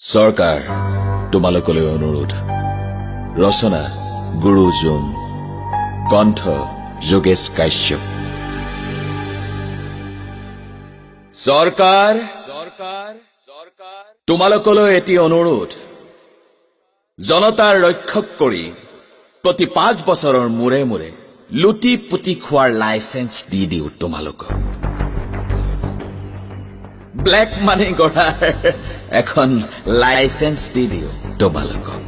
চৰকাৰ তোমালোকলৈ অনুৰোধ। ৰচনা গুৰু জুম, কণ্ঠ যোগেশ কাশ্যপ। চৰকাৰ তোমালোকলৈ এটি অনুৰোধ। জনতাৰ ৰক্ষক কৰি প্ৰতি 5 বছৰৰ মূৰে মূৰে লুটি পুতি খোৱাৰ লাইচেন্স দি দিওঁ তোমালোকক। ব্লেক মানি গঢ়াৰ এখন লাইচেন্স দি দিওঁ তোমালোকক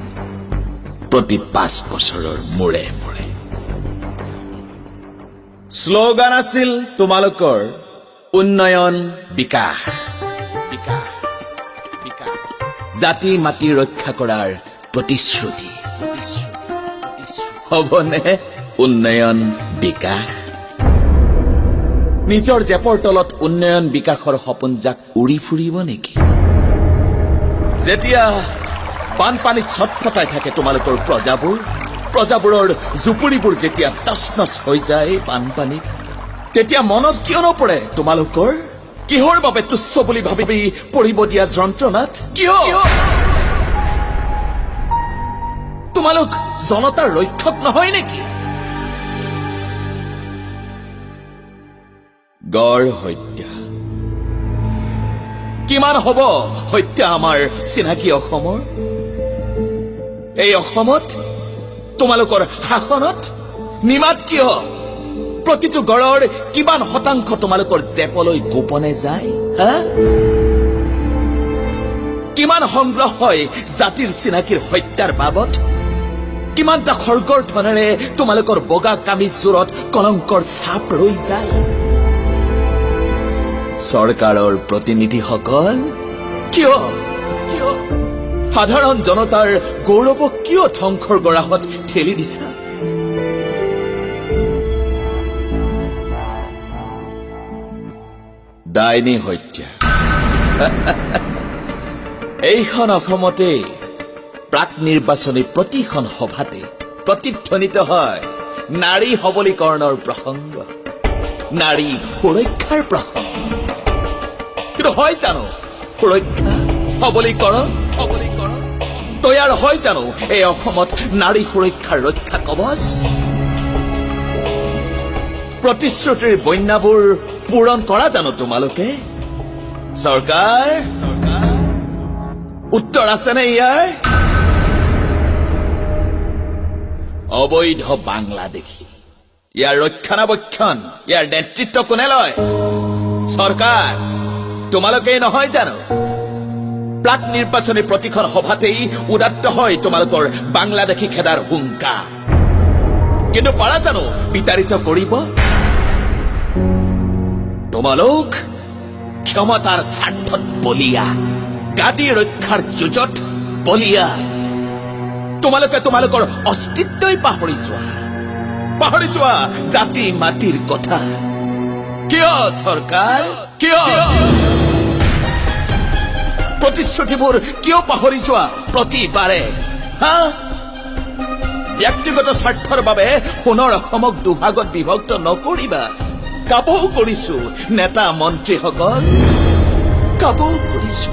প্ৰতি 5 বছৰৰ মূৰে মূৰে। শ্লোগান আছিল তোমালোকৰ উন্নয়ন বিকাশ, বিকাশ বিকাশ, জাতি মাটি ৰক্ষা কৰাৰ প্ৰতিশ্ৰুতি। হ'বনে উন্নয়ন বিকাশ? নিজৰ জেপৰ তলত উন্নয়ন বিকাশৰ সপোন জাক উৰি ফুৰিব নেকি? যেতিয়া বানপানীত ছটফটাই থাকে তোমালোকৰ প্ৰজাবোৰৰ জুপুৰিবোৰ যেতিয়া তছনছ হৈ যায় বানপানীত, তেতিয়া মনত কিয় নপৰে তোমালোকৰ? কিহৰ বাবে তুচ্ছ বুলি ভাবি পৰিব দিয়া যন্ত্ৰণাত? কিয় তোমালোক জনতাৰ ৰক্ষক নহয় নেকি? গড় হত্যা কিমান হব হত্যা আমাৰ চিনাকি অসমৰ? এই অসমত তোমালোকৰ শাসনত নিমাত কিয়? প্ৰতিটো গড়ৰ কিমান শতাংশ তোমালোকৰ জেপলৈ গোপনে যায়? হা, কিমান সংগ্ৰহ হয় জাতিৰ চিনাকিৰ হত্যাৰ বাবদ? কিমানটা খৰ্গৰ ধনেৰে তোমালোকৰ বগা কামিজযোৰত কলংকৰ ছাপ ৰৈ যায়? চৰকাৰৰ প্ৰতিনিধিসকল, কিয় কিয় সাধাৰণ জনতাৰ গৌৰৱক কিয় ধ্বংসৰ গৰাহত ঠেলি দিছা? ডাইনী হত্যা এইখন অসমতে প্ৰাক নিৰ্বাচনী প্ৰতিখন সভাতে প্ৰতিধ্বনিত হয় নাৰী সবলীকৰণৰ প্ৰসংগ, নাৰী সুৰক্ষাৰ প্ৰসংগ। কিন্তু হয় জানো সুৰক্ষা, সবলীকৰণ? সবলীকৰণ তৈয়াৰ হয় জানো এই অসমত নাৰী সুৰক্ষাৰ ৰক্ষা কৱচ? প্ৰতিশ্ৰুতিৰ বন্যাবোৰ পূৰণ কৰা জানো তোমালোকে? চৰকাৰ, উত্তৰ আছেনে ইয়াৰ? অবৈধ বাংলাদেশী, ইয়াৰ ৰক্ষণাবেক্ষণ, ইয়াৰ নেতৃত্ব কোনে লয়? চৰকাৰ তোমালোকেই নহয় জানো? প্ৰাক নিৰ্বাচনী প্ৰতিখন সভাতেই উদাত্ত হয় তোমালোকৰ বাংলাদেশী খেদাৰ হুংকাৰ, কিন্তু পাৰা জানো বিতাড়িত কৰিব? তোমালোক ক্ষমতাৰ স্বাৰ্থত বলিয়া, গাদী ৰক্ষাৰ যুঁজত বলিয়া। তোমালোকে তোমালোকৰ অস্তিত্বই পাহৰি যোৱা, পাহৰি যোৱা জাতি মাটিৰ কথা। কিয় চৰকাৰ, কিয় প্ৰতিশ্ৰুতিবোৰ কিয় পাহৰি যোৱা প্ৰতিবাৰে? হা, ব্যক্তিগত স্বাৰ্থৰ বাবে সোণৰ অসমক দুভাগত বিভক্ত নকৰিবা। কাবৌ কৰিছো নেতা মন্ত্ৰীসকল, কাবৌ কৰিছো।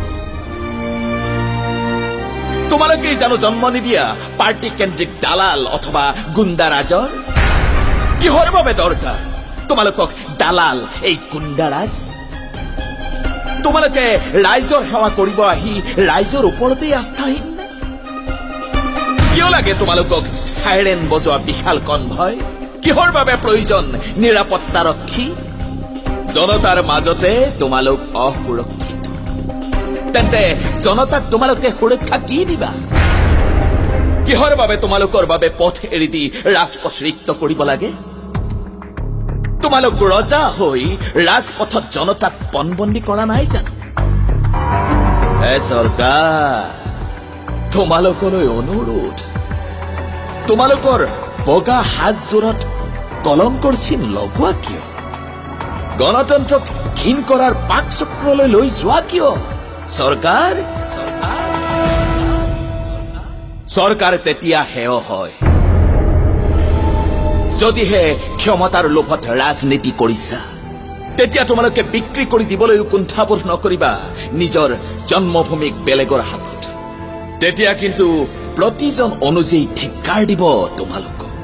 তোমালোকেই জানো জন্ম নিদিয়া পাৰ্টি কেন্দ্ৰিক দালাল অথবা গুণ্ডাৰাজৰ? কিহৰ বাবে দৰকাৰ তোমালোকক দালাল, এই গুণ্ডাৰাজ? তোমালোকে ৰাইজৰ সেৱা কৰিব আহি ৰাইজৰ ওপৰতেই আস্থাহীন নে? কিয় লাগে তোমালোকক চাইৰেন বজোৱা বিশাল কনভয়? কিহৰ বাবে প্ৰয়োজন নিৰাপত্তাৰক্ষী? জনতাৰ মাজতে তোমালোক অসুৰক্ষিত, তেন্তে জনতাক তোমালোকে সুৰক্ষা কি দিবা? কিহৰ বাবে তোমালোকৰ বাবে পথ এৰি দি ৰাজপথ ৰিক্ত কৰিব লাগে? তোমালোক ৰজা হৈ ৰাজপথত জনতাক পণবন্দী কৰা নাই জানো? হে চৰকাৰ, তোমালোকলৈ অনুৰোধ, তোমালোকৰ বগা সাজযোৰত কলংকৰ চিন লগোৱা কিয়? গণতন্ত্ৰক ঘীন কৰাৰ পাকচক্ৰলৈ লৈ যোৱা কিয় চৰকাৰ? চৰকাৰ তেতিয়া হেয় হয় যদিহে ক্ষমতাৰ লোভত ৰাজনীতি কৰিছা। তেতিয়া তোমালোকে বিক্ৰী কৰি দিবলৈও কুণ্ঠাবোধ নকৰিবা নিজৰ জন্মভূমিক বেলেগৰ হাতত। তেতিয়া কিন্তু প্ৰতিজন অনুজেই ধিক্কাৰ দিব তোমালোকক,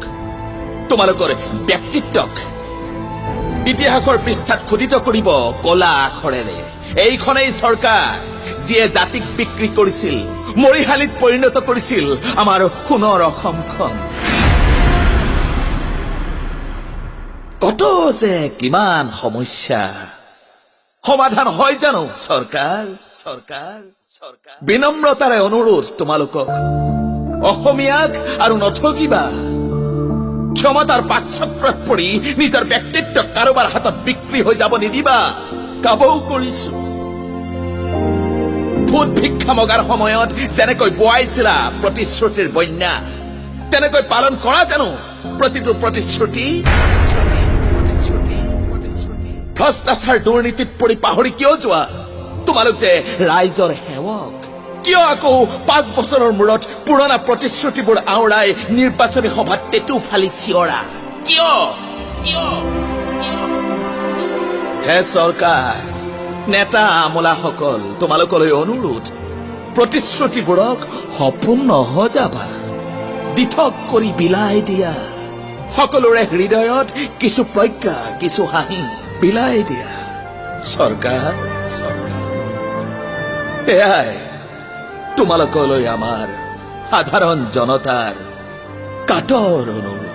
তোমালোকৰ ব্যক্তিত্বক ইতিহাসৰ পৃষ্ঠাত খোদিত কৰিব কলা আখৰেৰে। এইখনেই চৰকাৰ যিয়ে জাতিক বিক্ৰী কৰিছিল, মৰিশালিত পৰিণত কৰিছিল আমাৰ সোণৰ অসমখন। কত যে কিমান সমস্যা সমাধান হয় জানো চৰকাৰ? চৰকাৰ চৰকাৰ বিনম্ৰতাৰে অনুৰোধ তোমালোকক, অসমীয়াক আৰু নঠগিবা। ক্ষমতাৰ পাকচক্ৰত পৰি নিজৰ ব্যক্তিত্ব কাৰোবাৰ হাতত বিক্ৰী হৈ যাব নিদিবা। কাবৌ কৰিছো, ভোট ভিক্ষা মগাৰ সময়ত যেনেকৈ বোৱাইছিলা প্ৰতিশ্ৰুতিৰ বন্যা, তেনেকৈ পালন কৰা জানো প্ৰতিটো প্ৰতিশ্ৰুতি? ভ্ৰষ্টাচাৰ দুৰ্নীতিত পৰি পাহৰি কিয় যোৱা তোমালোক যে ৰাইজৰ সেৱক? কিয় আকৌ 5 বছৰৰ মূৰত পুৰণা প্ৰতিশ্ৰুতিবোৰ আওৰাই নিৰ্বাচনী সভাত টেটু ফালি চিঞৰা? কিয়? কিয়? হে চৰকাৰ, নেতা আমোলাসকল, তোমালোকলৈ অনুৰোধ, প্ৰতিশ্ৰুতিবোৰক সপোন নহজাবা, দিঠক কৰি বিলাই দিয়া। সকলোৰে হৃদয়ত কিছু প্ৰজ্ঞা, কিছু হাঁহি বিলাই দিয়া চৰকাৰ। চৰকাৰ, এয়াই তোমালোকলৈ আমাৰ সাধাৰণ জনতাৰ কাতৰ অনুৰোধ।